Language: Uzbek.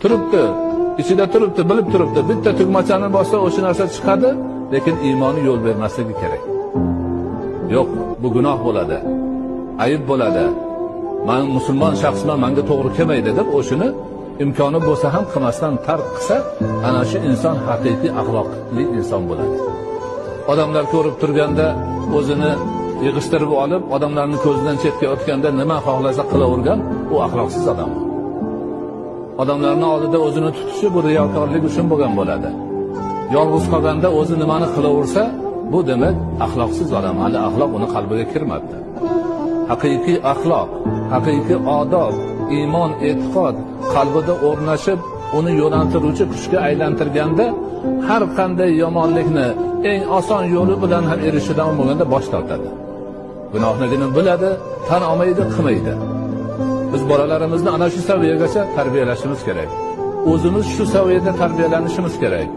Turibdi, ichida turibdi, bilib turibdi. Bitta tugmachani bossa o'sha narsa chiqadi, lekin iymoni yo'l bermasligi kerak. Yo'q, bu gunoh bo'ladi. Ayib bo'ladi. Men musulmon shaxsman, menga to'g'ri kelmaydi deb o'shini imkoni bo'lsa ham qilmasdan tark qilsa, ana shu inson haqiqiy axloqli inson bo'ladi. Odamlar ko'rib turganda o'zini yig'ishtirib olib, odamlarning ko'zidan chetga o'tganda nima xohlasa qilavergan, u axloqsiz odam. Odamlarning oldida o'zini tutishi bu riyokorlik uchun bo'lgan bo'ladi. Yolg'iz qolganda o'zi nimani qilaversa, bu demak axloqsiz odam, hali axloq uni qalbiga kirmabdi. Haqiqiy axloq, haqiqiy odob, iymon, e'tiqod qalbida o'rnashib, uni yo'naltiruvchi kuchga aylantirganda har qanday yomonlikni eng oson yo'li bilan ham erishidan bo'lganda bosh tortadi. Gunohligini biladi, tan olmaydi, qilmaydi. Biz bolalarimizni ana shu saviyagacha tarbiyalashimiz kerak. O'zimiz shu saviyada tarbiyalanishimiz kerak.